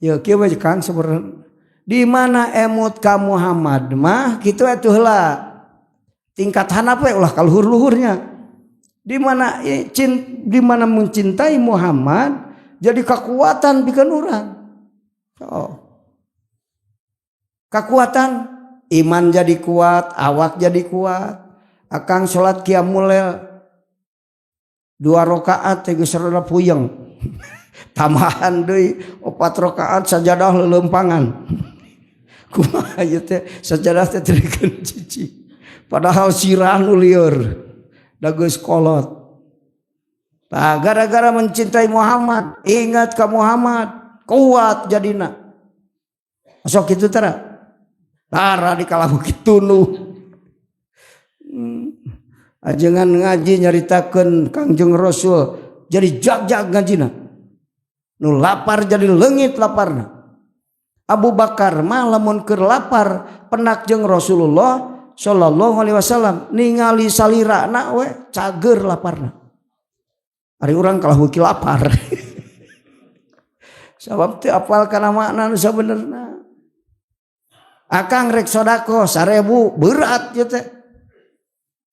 Ya kieu we, Kang, sebenarnya di mana emut ka Muhammad mah kitu atuh heula. Tingkat handap we, ulah ka luhur-luhurnya. Di mana di mana mencintai Muhammad jadi kekuatan pikeun urang. Oh. Kekuatan iman jadi kuat, awak jadi kuat. Akang salat qiyamul dua rakaat teh geus rada puyeng. Tambahan deui opat rakaat, sajadah leuleumpangan. Kumaha ieu teh, sajadah teh teu cici. Padahal sirah nu lieur. Da geus kolot. Nah, gara-gara mencintai Muhammad, ingat ke Muhammad, kuat jadina. Sok kitu tara. Tara di kalah kitu nu. Ajengan ngaji nyaritakeun Kangjeng Rasul jadi jag-jag ngajina. Nu lapar jadi leungit laparna. Abu Bakar mah lamun keur lapar pendak jeung Rasulullah sallallahu alaihi wasallam, ningali salirana we cager laparna. Ari urang kalah beuki lapar. Sabab teu apal kana makna nu sabenerna. Akang rek sodako 1.000 berat ya teh.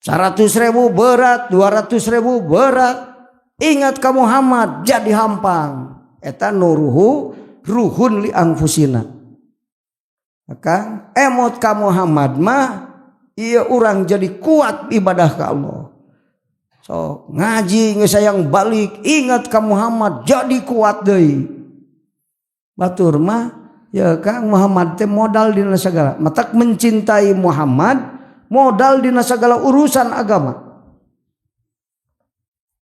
100.000 berat, 200.000 berat. Ingat ke Muhammad jadi hampang. Eta nuruhu ruhun li anfusina. Akang emot ka Muhammad mah iya orang jadi kuat ibadah ke Allah. So ngaji sayang balik ingat ke Muhammad jadi kuat deui. Batur mah ya Kang, Muhammad teh modal dina segala. Matak mencintai Muhammad modal dina segala urusan agama.